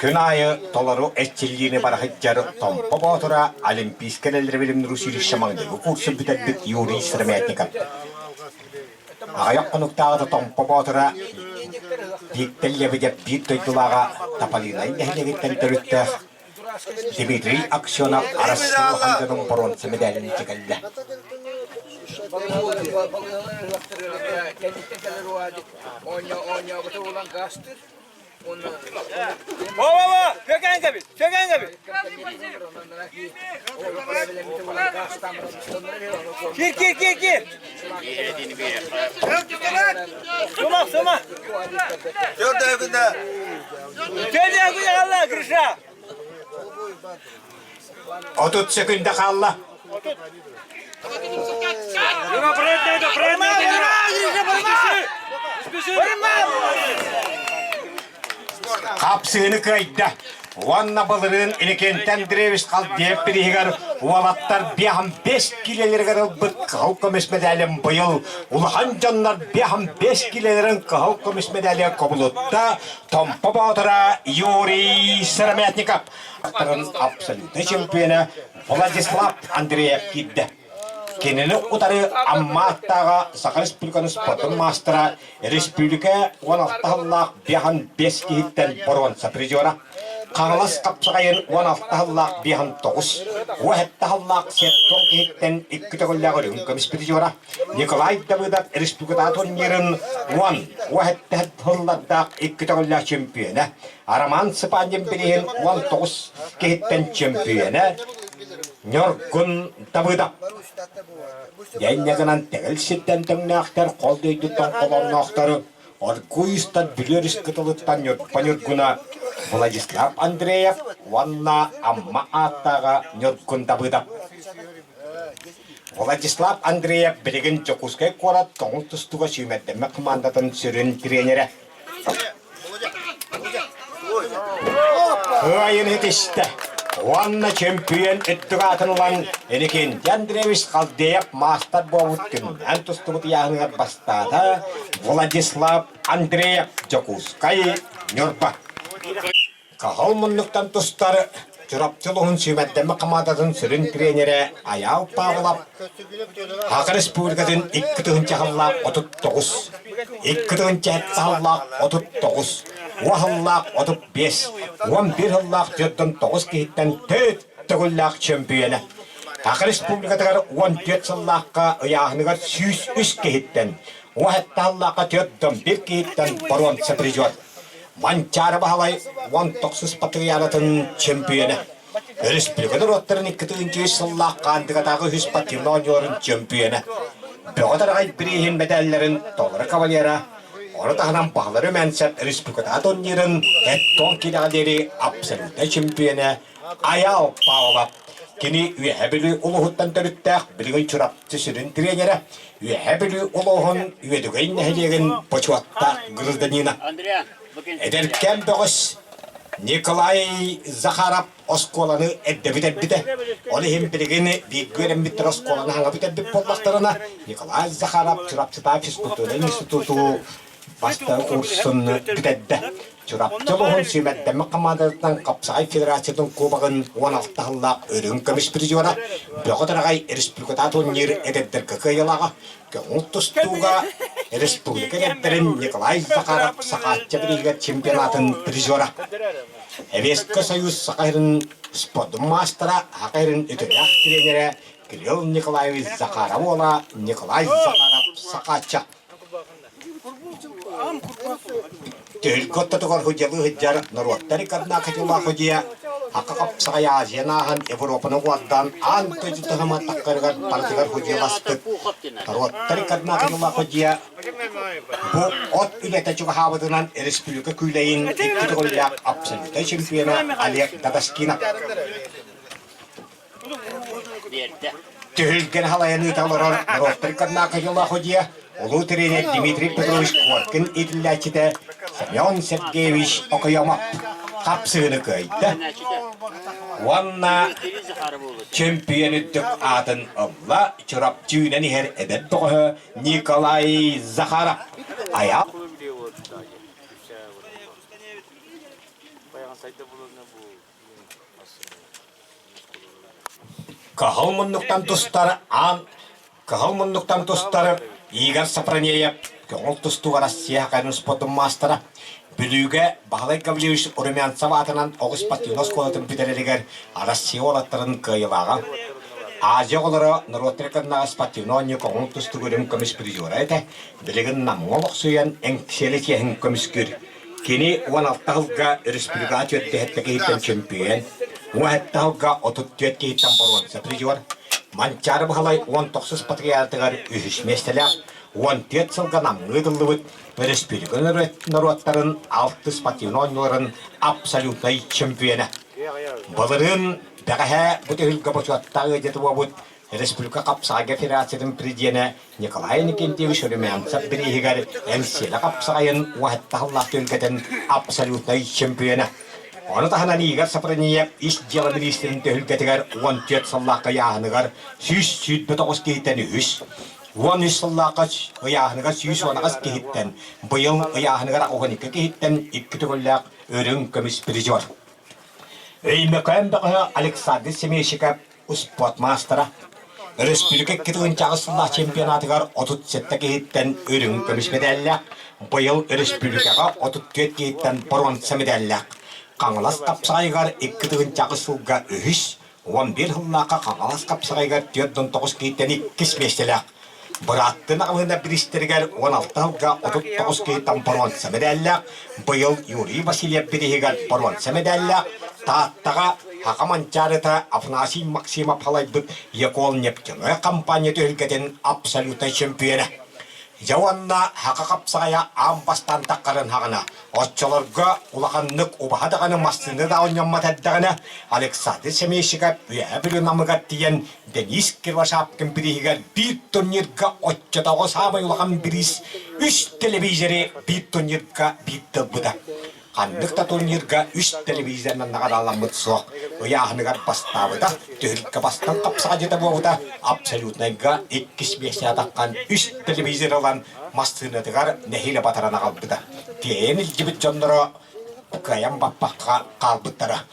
Күн аайы толору эрчиллиини бара сылдьар Томпо Боотура Олимпийскай эрэллэри билимнэр училище маҥнайгы курсун бүтэрбит Юрий Сыромятников. Аҕыйах хонуктааҕыта Томпо Боотура Виктор Лебедев биир дойдулааҕа Тополинай нэһилиэгиттэн төрүттээх Дмитрий Аксенов Арассыыйа улахан дьонун боруонса мэдээлин илдьэ кэллэ. О-о-о! Сөкөн кэбис! Сөкөн кэбис! Кир, кир, кир, кир! Сума, сума! Төрдө хаалла, Гриша! 30 секунда хаалла. Хапсыыны кыайда. Уонна былырыын Иннокентий Андреевич Халдеев бирииһигэр уолаттар биэһэн бэс киилэлэригэр ылбыт кыһыл көмүс мэдээлин быйыл улахан дьоннор биэһэн бэс киилэлэрин кыһыл көмүс мэдээлигэр кубулутта Томпо Боотура Юрий Сыромятников. Абсолютнай чемпиона Владислав Андреев киирдэ. Кинини утары Амма аттааҕа Саха Республиканы спордун маастара, республика 16 сыллаах биэһэн биэс киһиттэн боруонса призера, Хаҥалас хапсаҕайын 16 сыллаах биэһэн тоҕус, уоһэтте сыллаах сеттон киһиттэн икки төгүллээх үрүҥ көмүс призера, Николай Давыдов республикатааҕы турнирын уон уоһэтте сыллардаах икки төгүллээх чемпиона, Роман Цыпандин билигин 19 киһиттэн чөмпүйүөнэ Ньургун Давыдов. Дэннэ гынан тэгил сиртэн тэҥнээхтэр хол дойдуттан холонноохтору оргууй ыстан Бүлүү өрүс кытылыттан Ньурба Ньургуна Владислав Андреев уонна Амма ааттааҕа Ньургун Давыдов. Владислав Андреев билигин Дьокуускай куорат көҥүл тустууга сүүмэрдэммит хамаандатын сүрүн тренерэ. Кыайын этистэ уонна чөмпүйүөн үрдүк аатын ылан Иннокентий Андреевич Халдеев маастар буолбут күннээн тустубут ыйааһыныгар бастаата Владислав Андреев Дьокуускай Ньурба Хаһыл муннуктан тустар Чурапчы улууһун сүүмэрдэммит хамаандатын сүрүн тренерэ Айаал Павлов Саха Республикатын 2 тыһыынча сыллаах 39, 2 тыһыынча сыллаах 39, уон сыллаах 35, 11 сыллаах 49 киһиттэн төрт төгүллээх чөмпүйүөнэ. Саха Республикатыгар 14 сыллаахха ыйааһыныгар 103 киһиттэн, 17 сыллаахха 41 киһиттэн боруонса призер. Манчаары Баһылай 19 патриаратын чөмпүйүөнэ. Өрөспүүбүлүкэ норуоттарын 2 тыһыынча үс сыллаах Хаандыгатааҕы үһүс спортивнай оонньууларын чөмпүйүөнэ. Бөҕө Тараҕай бирииһин мэтээллэрин толору кавалера, ону таһынан Баһылай Румянцев республикатааҕы турнирын эттон киилэҕэ диэри абсолютнай чемпиона Айаал Павлов. Кини Үөһээ Бүлүү улууһуттан төрүттээх, билигин Чурапчы сүрүн тренерэ, Үөһээ Бүлүү улууһун Үөдүгэй нэһилиэгин бочуоттаах гражданина. Эдэркээн бөҕөс Николай Захаров оскуоланы эрдэ бүтэрбитэ. Ол иһин билигин бииргэ үөрэммиттэр оскуоланы хаҥа бүтэрбит буоллахтарына, Николай Захаров Чурапчытааҕы физкультурнай институту бастакы курсун бүтэрдэ. Чурапчы улууһун сүүмэрдэммит хамаандатыттан Хапсаҕай федерациятын кубогын 16 сыллаах үрүҥ көмүс призера, Бөҕө Тараҕай республикатааҕы турнир эдэрдэргэ кыайыылааҕа, көҥүл тустууга республика эдэрдэрин Николай Захаров Сахаачча бирииһигэр чемпионатын призера, Эвеско Союз Саха сирин спордун маастара, Саха сирин үтүөлээх тренерэ Кирилл Николаевич Захаров уола Николай Захаров Сахаачча. Түһүлгэ ортотугар судьялыы сылдьар норуоттар иккардынаах судьуйа Хакка хапсаҕай Азияны ааһан Европаны уордаан аан дойду таһыма таххарыгар барытыгар судьуйаласпыт норуоттар иккардынаах судьуйа бу от үлэтэ чугаһаабытынан республика күүлэйин икки төгүллээх абсолютнай чемпиона Олег Дадаскинов. Түһүлгэни халайан ыыта олорор норуоттар иккардынаах судьуйа улуу тренер Дмитрий Петрович Коркин иитиллээччитэ Семен Сергеевич Окоемов хапсыһыыны кыайда уонна чөмпүйүөн үрдүк аатын ылла Чурапчы үүнэн иһэр эдэр бөҕөһө Николай Захаров. Айаал. Кыһыл муннуктан тустар аан Кыһыл муннуктан тустар Игорь Сапранеев көҥүл тустууга Россия хакайын спордун маастара, Бүлүүгэ Баһылай Гаврильевич Румянцев аатынан оҕус спортивнай оскуолатын бүтэрэригэр Россия уолаттарын кыайыылааҕа, Азия оҕолоро норуоттар кытыннаҕа спортивнай оонньуу көҥүл тустууга үрүҥ көмүс призера этэ, билигин Намҥа олохсуйан Эҥсиэли чиэһин көмүскүүр. Кини 16 сылга республикаҕа 47 киһиттэн чөмпүйүөн, 17 сылга 34 киһиттэн боруонса призер, Манчаары Баһылай 19 патриотыгар үһүс миэстэлээх, 14 сылга намҥыы ыытыллыбыт өрөспүүбүлүкэ норуоттарын алтыс спортивнай оонньууларын абсолютнай чөмпүйүөнэ. Былырыын бэҕэһээ бу түһүлгэ бочуоттаах ыалдьыта буолбут Республика хапсаҕайга федерациятын президенэ Николай Иннокентьевич Румянцев бирииһигэр Эҥсиэлэ хапсаҕайын уоһаттаах түһүлгэтин абсолютнай чемпиона. Ону таһынан Игорь Сапронеев ис дьыала миниистирин түһүлгэтигэр 14 сыллаахха ыйааһыныгар 129 киһиттэн үһүс, 13 сыллаахха ыйааһыныгар 118 киһиттэн, быйыл ыйааһыныгар 12 киһиттэн икки төгүллээх үрүҥ көмүс призер. Өймөкөөн бөҕөһө Александр Семейщиков успуорт маастара. Өрөспүүбүлүкэ 2008 сыллаах чемпионатыгар 37 киһиттэн үрүҥ көмүс мэдээллээх, быйыл өрөспүүбүлүкэҕэ 34 киһиттэн боруонса мэдээллээх. Хаҥалас хапсаҕайыгар 2008 сылга үһүс, 11 сыллаахха Хаҥалас хапсаҕайыгар 49 киһиттэн иккис миэстэлээх. Бырааттын аҕалыына бириистэригэр 16 сылга 39 киһиттэн боруонса мэдээллээх, быйыл Юрий Васильев бирииһигэр боруонса мэдээллээх, Тааттаҕа Саха Манчаарыта Афанасий Максимов салайбыт Якол нефтяной компания түһүлгэтин абсолютнай чөмпүйүөнэ. Дьэ уонна саха хапсаҕайа аан бастаан таххарын хаҕына, оччолорго улаханнык убаһа даҕаны массыына да оонньоммот эрдэҕинэ, Александр Семейщиков Үөһээ Бүлүү Намыгар тиийэн Денис Кривошапкин бирииһигэр биир турнирга оччотооҕу саамай улахан бириис үс телевизоры биир турнирга биир ылбыта. Ханнык да турнирга үс телевизорынан наҕарааламмыт суох. Ыйааһыныгар бастаабыта, түһүлгэ бастан хапсаҕадьыта буолбута, абсолютнайга иккис миэстэҕэ таххан үс телевизор ылан массыынатыгар нэһиилэ батаран аҕалбыта. Тиэйэн илдьибит дьонноро кыайан баппакка хаалбыттара.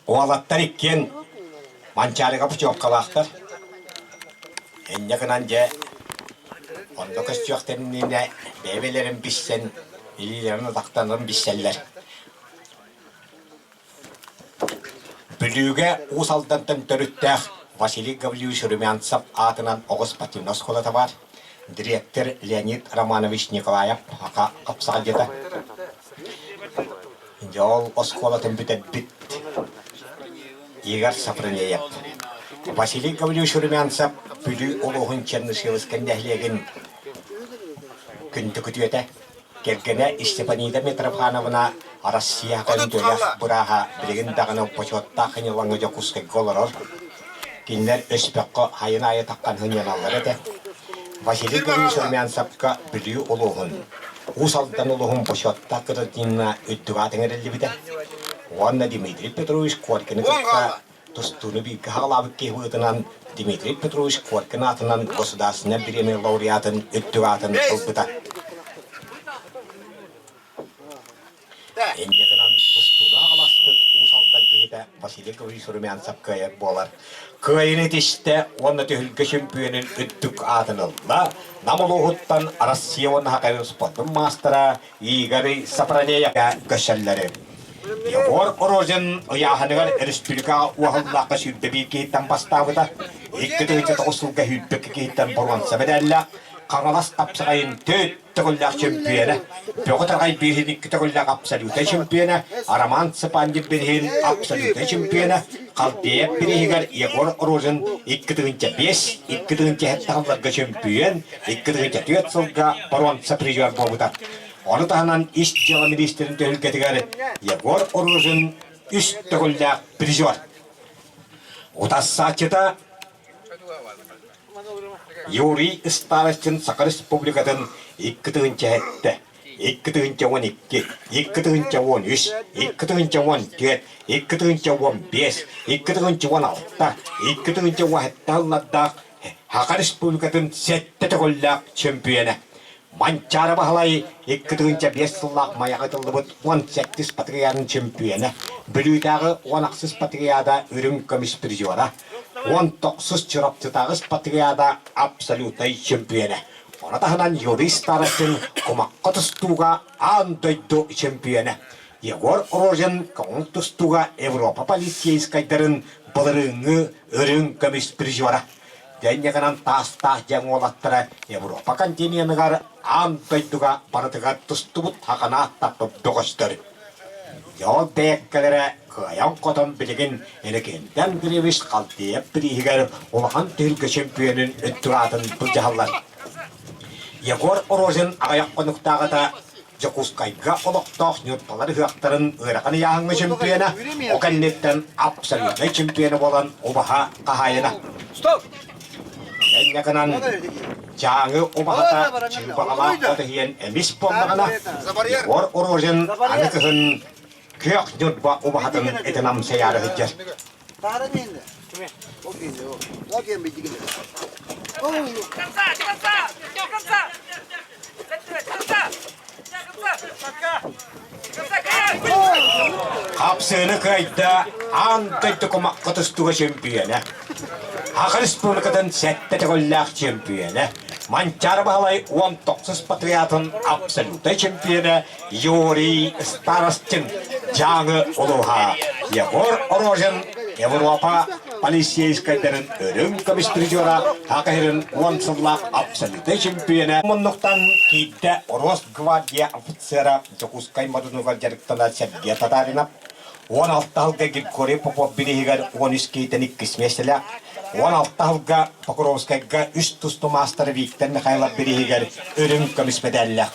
Уолаттар иккиэн Манчаарыга путевкалаахтар. Инньэ гынан дьэ онно көстүөхтэринэ бэйэ-бэйэлэрин билсэн, илиилэрин атахтарын билсэллэр. Бүлүүгэ Уус Алдантан төрүттээх Василий Гаврильевич Румянцев аатынан оҕус спортивнай оскуолата баар. Дириэктэр Леонид Романович Николаев Аха хапсаҕайдьыта. Дьэ ол оскуолатын бүтэрбит Игорь Сапрынеев. Василий Гаврильевич Румянцев Бүлүү улууһун Чернышевскай нэһилиэгин күндү күтүөтэ. Кэргэнэ Степанида Митрофановна Россия көндүлэх бырааһа билигин даҕаны бочуоттаах сынньалаҥҥа Дьокуускайга олорор. Кинилэр Өспөххө сайын аайы таххан сынньаналлар этэ. Василий Гаврильевич Румянцевка Бүлүү улууһун, Уус Алдан улууһун бочуоттаах гражданина үрдүк аатын иҥэриллибитэ. Уонна Дмитрий Петрович Коркины кытта Тустууну бииргэ саҕалаабыт киһи быһыытынан Дмитрий Петрович Коркин аатынан Государственнай бириэмийэ лауреатын үрдүк аатын ылбыта. Инньэ гынан тустууну аҕаласпыт Уус Алдан киһитэ Василий Гаврильевич Румянцев кыайар буолар. Кыайыыны итистэ уонна түһүлгэ чөмпүйүөнүн үрдүк аатын ылла. Нам улууһуттан Россия уонна Саха спордун маастара Игорь Сапранеев көрсөллөрү. Егор Рожин ыйааһыныгар республикаҕа уоһаллаахха 21 киһиттэн бастаабыта, 2009 сылга 22 киһиттэн боруонса мэдээллээх, Хаҥалас хапсаҕайын төрт төгүллээх чөмпүйүөнэ, Бөҕө Таҕай бииһин икки төгүллээх абсолютнай чемпиона, Роман Цыпандин бириһин абсолютнай чемпиона, Халдеев бириһигэр Егор Рожин 2005, 2007 сылларга чөмпүйүөн, 2004 сылга боруонса призер буолбута. Ону таһынан ис дьыала миниистирин түһүлгэтигэр Егор Рожин үс төгүллээх призер. Утассааччыта Юрий Старостин Саха Республикатын 2007. 2012, 2013, 2014, 2015, 2016, 2017 сыллардаах Саха Республикатын сэттэ төгүллээх чөмпүйүөнэ. Манчаары Баһылай 2005 сыллаах Майаҕа ытыллыбыт 18 патриадын чөмпүйүөнэ, Бүлүүтээҕи 16 патриада үрүҥ көмүс призера, 19 Чурапчытааҕы патриада абсолютнай чөмпүйүөнэ. Ону таһынан Юрий Старостин кумахха тустууга аан дойду чөмпүйүөнэ. Егор Рожин көҥүл тустууга Европа полицейскайдарын былырыыҥҥы үрүҥ көмүс призера. Дэнньэгынан таастаах дьаҥ уолаттара Европа континеныгар аан дойдуга барытыгар тустубут хаханаат таппыт бөҕөстөр. Дьол бэйэккэлэрэ кыайан-хотон билигин Иннокентий Андреевич Халтеев бирииһигэр улахан түһүлгэ чөмпүйүөнүн өттүк аатын былдьаһаллар. Егор Рожин аҕыйах хонуктааҕыта Дьокуускайга олохтоох ньурбалар ыһыахтарын ыарахан ыйааһыҥҥа чөмпүйүөнэ, ол кэнниттэн абсолютнай чөмпүйүөнэ буолан убаһа хаһаайына. Инньэ гынан Дьааҥы убаһата чыыбаҕалаах от иһийэн эмис буоллаҕына, Егор Рожин аны кыһын күөх Ньурба убаһатын этин амсайаары сылдьар. Хапсыыны кыайда аан дойду кумахха тустууга чөмпүйүөнэ, Саха Республикатын сэттэ төгүллээх чөмпүйүөнэ, Манчаары Баһылай 19 патриотын абсолютнай чемпиона Юрий Старостин, Дьааҥы улууһа, Егор Рожин, Европа полицейскайдарын үрүҥ көмүс призера, Саха сирин уон сыллаах абсолютнай чемпиона. Муннуктан киирдэ Росгвардия офицера Дьокуускай Модунугар дьарыктанар Сергей Татаринов, 16 сылга Григорий Попов бирииһигэр 13 киһиттэн иккис миэстэлээх, 16 сылга Покровскайга үс тустуу маастара Виктор Михайлов бирииһигэр үрүҥ көмүс мэдээллээх.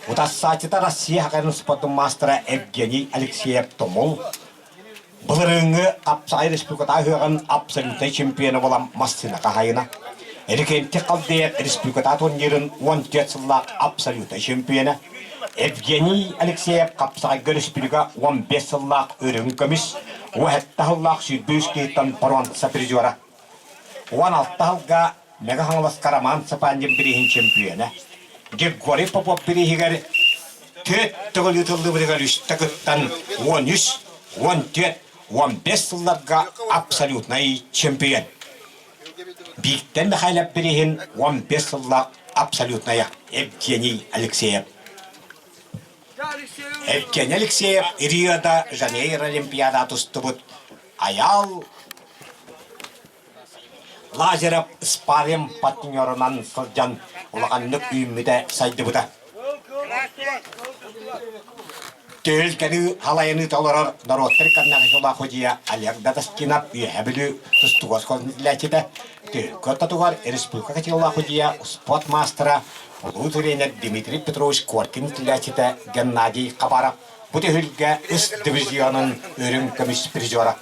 Утарсааччыта Россия хакерын спордун маастара Евгений Алексеев Тумул былырыыҥҥы хапсаҕай республиката ыһыаҕын абсолютнай чемпиона буолан массыына хаһаайына. Эрикенти Халдеев республиката турнирын 14 сыллаах абсолютнай чемпиона. Евгений Алексеев хапсаҕайга республика 15 сыллаах үрүҥ көмүс, 17 сыллаах 103 киһиттэн боруонса призера. 16 сылга Мэҥэ Хаҥаласка Роман Цыпандин бирииһин чөмпүйүөнэ, Григорий Попов бирииһигэр түөрт төгүл ыытыллыбытыгар үстэ кыттан 13, 14, 15 сылларга абсолютнай чемпион. Бииктэн Михайлов бирииһин 15 сыллаах абсолютная Евгений Алексеев. Евгений Алексеев Рио-де-Жанейро Олимпиада тустубут Айаал Лазеров спарринг партнерынан сылдьан улаханнык үүммүтэ, сайдыбыта. Түһүлгэни халайыныы толорор норуоттар иккардынааҕы судьуйа Олег Дадаскинов Үөһээ Бүлүү тустууга оскуолатын Түһүлгэ ортотугар республика категориялаах судьуйа, спорт маастара, улуу тренер Дмитрий Петрович Коркин иитиллээччитэ Геннадий Хабаров бу түһүлгэ үс дивизионун үрүҥ көмүс призера.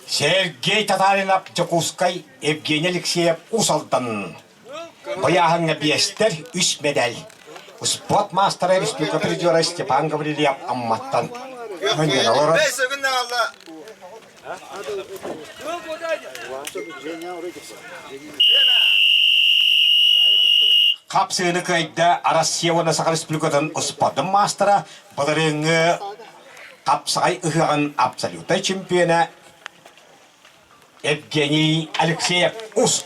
Сергей Татаринов Дьокуускай, Евгений Алексеев Уус Алдан Быйааһыҥҥа биэстэр үс медаль. Спорт маастара республика призера Степан Гаврильев Амматтан мөнньөн олорор. Хапсыыны кыайда Россия уонна Саха Республикатын спордун маастара былырыыҥҥы хапсаҕай ыһыаҕын абсолютнай чемпиона Евгений Алексеев Ус.